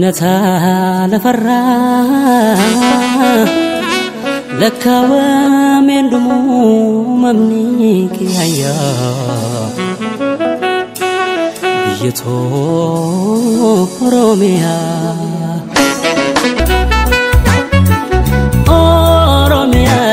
Jannata lafarraa lakkaawameen dhumuu mamni kiyayyaa biyya too Oromiyaa. Oromiyaa.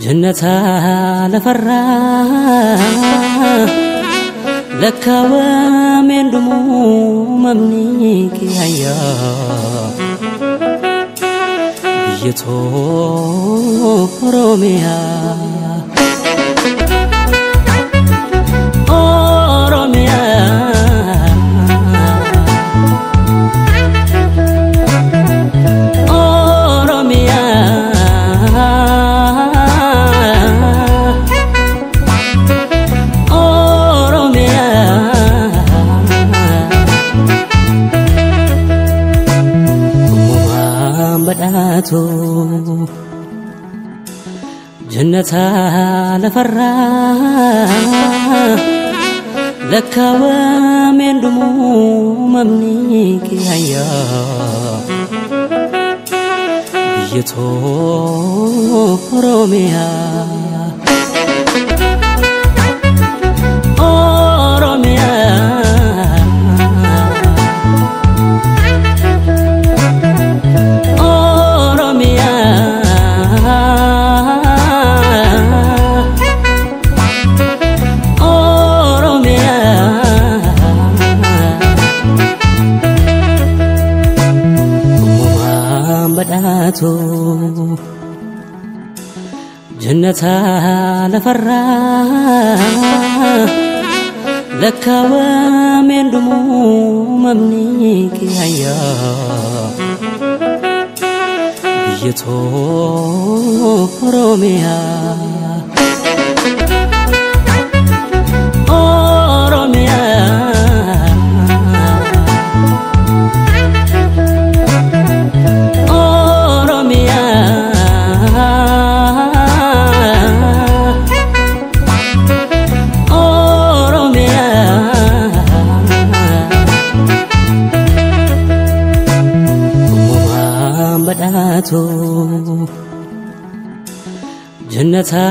Jannata lafarraa lakkaawameen dhumuu mamni kiyayyaa biyya too Oromiyaa. Oromiyaa. Jannata lafarraa lakkaawameen dhumuu mamni kiyayyaa biyya too Oromiyaa. Oromiyaa. Jannata lafarraa lakkaawameen dhumuu mamni kiyayyaa biyya too Oromiyaa. Oromiyaa. Jannata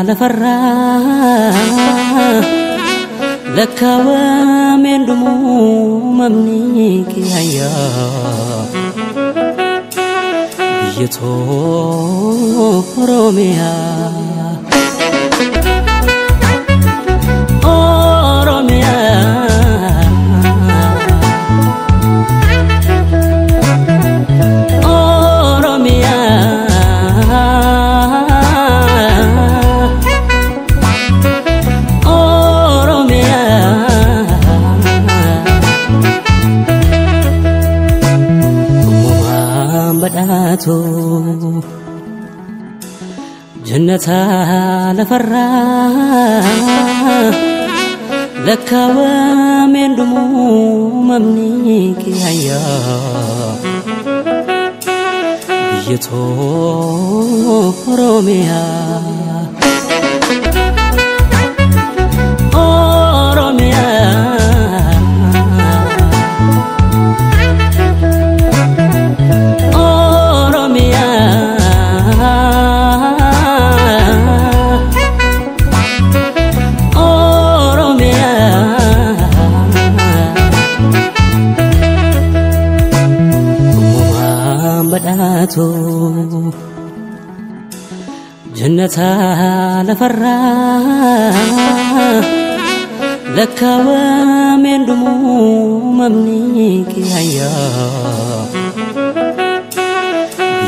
lafarraa lakkaawameen dhumuu mamni kiyayyaa biyya too Oromiyaa. Oromiyaa. Jannata lafarraa lakkaawameen dhumuu mamni kiyayyaa biyya too Oromiyaa. Oromiyaa. Jannata lafarraa lakkaawameen dhumuu mamni kiyayyaa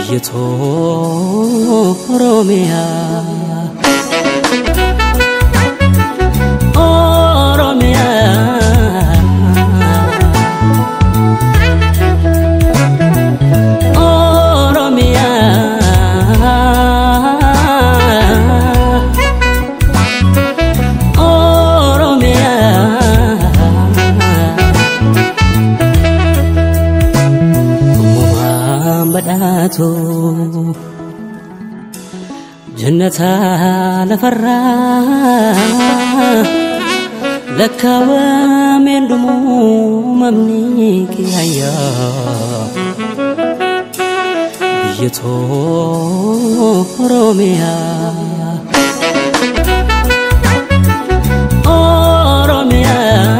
biyya too Oromiyaa. Oromiyaa. Oromiyaa. Jannata lafarraa lakkaawameen dhumuu mamni kiyayyaa biyya too Oromiyaa. Oromiyaa.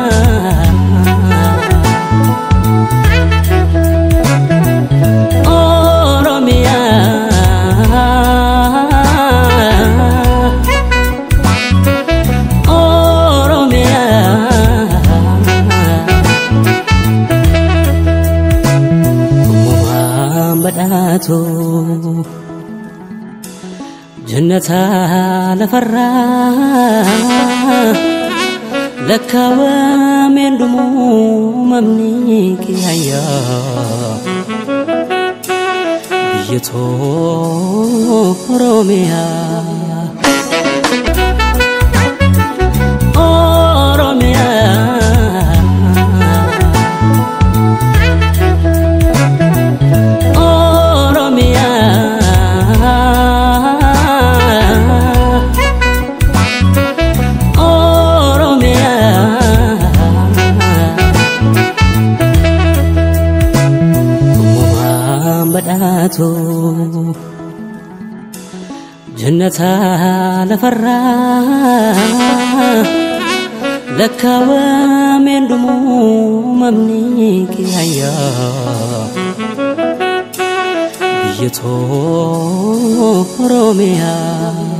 Jannata lafarraa lakkaawameen dhumuu mamni kiyayyaa biyya too Oromiyaa. Oromiyaa. Jannata lafarraa lakkaawameen dhumuu mamni kiyayyaa biyya too Oromiyaa.